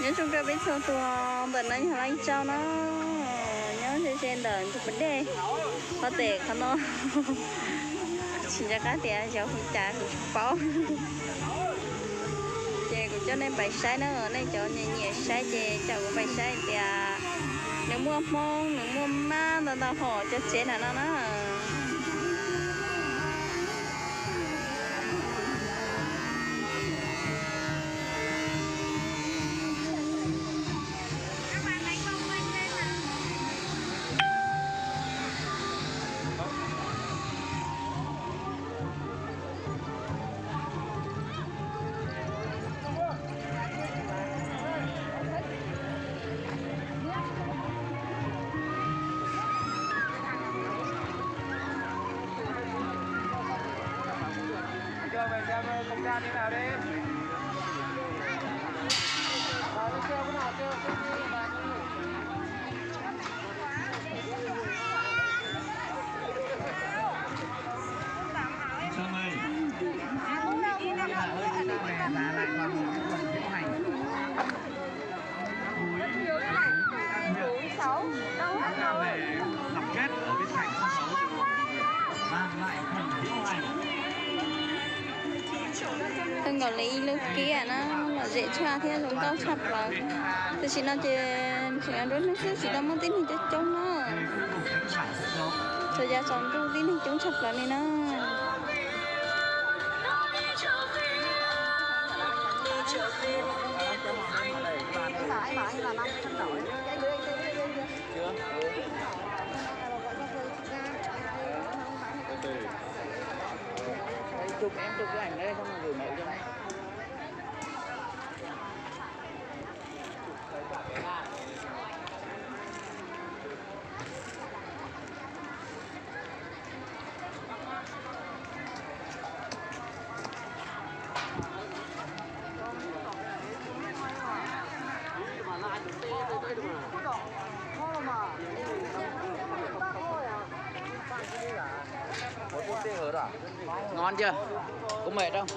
Nyob zoo rau peb txhua tus, ntawm no yog Laj Tsau no, nyob ze ze ntawm ntug pas dej, qhov tes qhov no tsis nco qab tias yog hu cas kuv tsis paub. Ces kuv coj nej pais saib na, nej cov nyiam nyiam saib ces caum kuv pais saib tias nws muaj hmoob, nws muaj mab ntau ntau hom cov tsev nram no na. Tau nkaus li ib lub kiab na, lom zem tshaj thiab zoo nkauj tshaj plaws. Tam sim no ces tseem nruab hnub xwb, tsis tau muaj tib neeg coob coob na. Txhua yav tsaus ntuj tib neeg coob tshaj plaws li na. Ngon chưa? Có mệt không?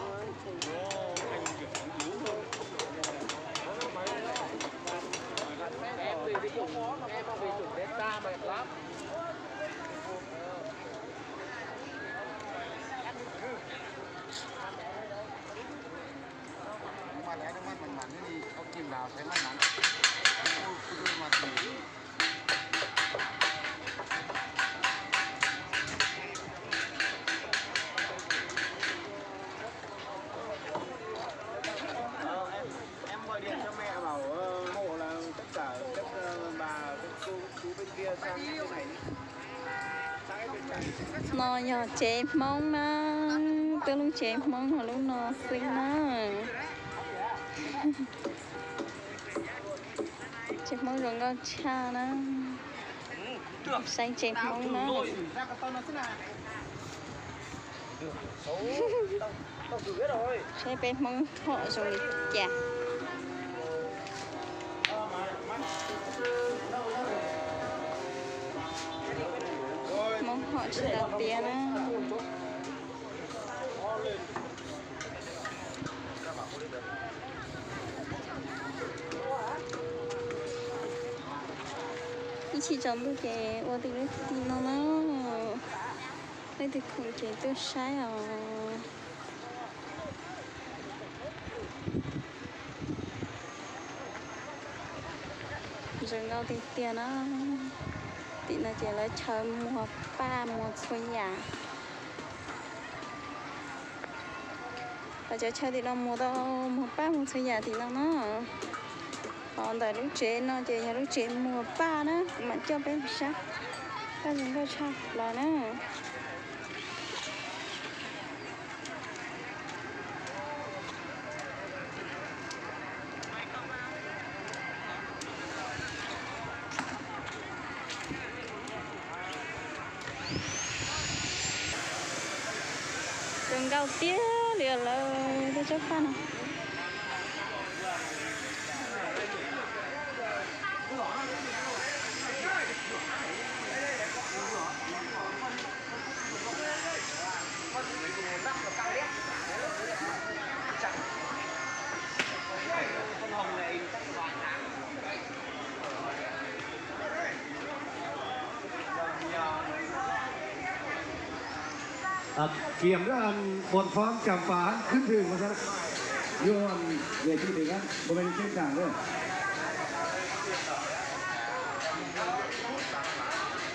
No yog tsev Hmoob na, twb lub tsev Hmoob no lub no xwb na. Tsev Hmoob zoo nkauj tshaj na. Saib tsev Hmoob na. Saib peb Hmoob hom zoo li cas. Hmoob hom tsis tau tiav na. Ib chim tsaus ntuj ces ua tej lub tim no na. Leej twg khoom ces tuaj saib os. Zoo nkauj tiag tiag na. Tim no ces lawv chaw muag paj muag txhua yam. Lawv cov chaw tim no muag tau, muag paj muag txhua yam tim no na. Ho ntawm lub tsev no ces yog lub tsev muag paj na, kuv mam coj peb mus saib. Paj zoo nkauj tshaj plaws na. Zoo nkauj tiag li lawv tej tsob paj no. Kiểm ra ăn bọn Phong chăm phá khuyến thưởng mà sao. Vô ăn về chương trình á, hôm nay trên cảng nữa.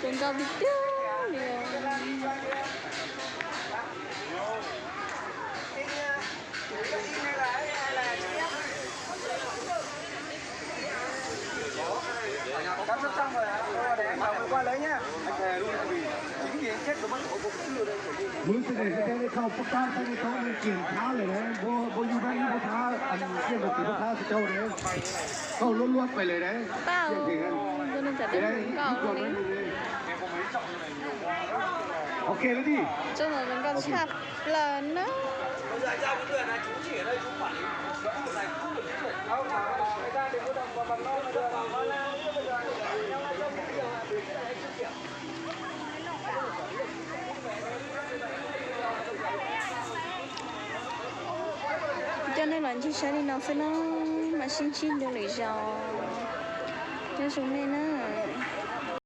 Tus nkauj tiag tiag li. Mws txij ne, teb teb thauj pab thab teb teb tau nws kiểm thab lawm ne, npua npua yug pab yug pab thab, ăn kiag npua txiv pab thab tsis tau ne, thauj luab luab pais lawm ne. Pab, tus neeg txawm teb nkauj li. Ok lawm di. Tsoom no nkauj tshaj plaws na. Coj nej los ncig saib li no xwb na, mam sib ntsib dua lwm zaus. Nyob zoo nej na.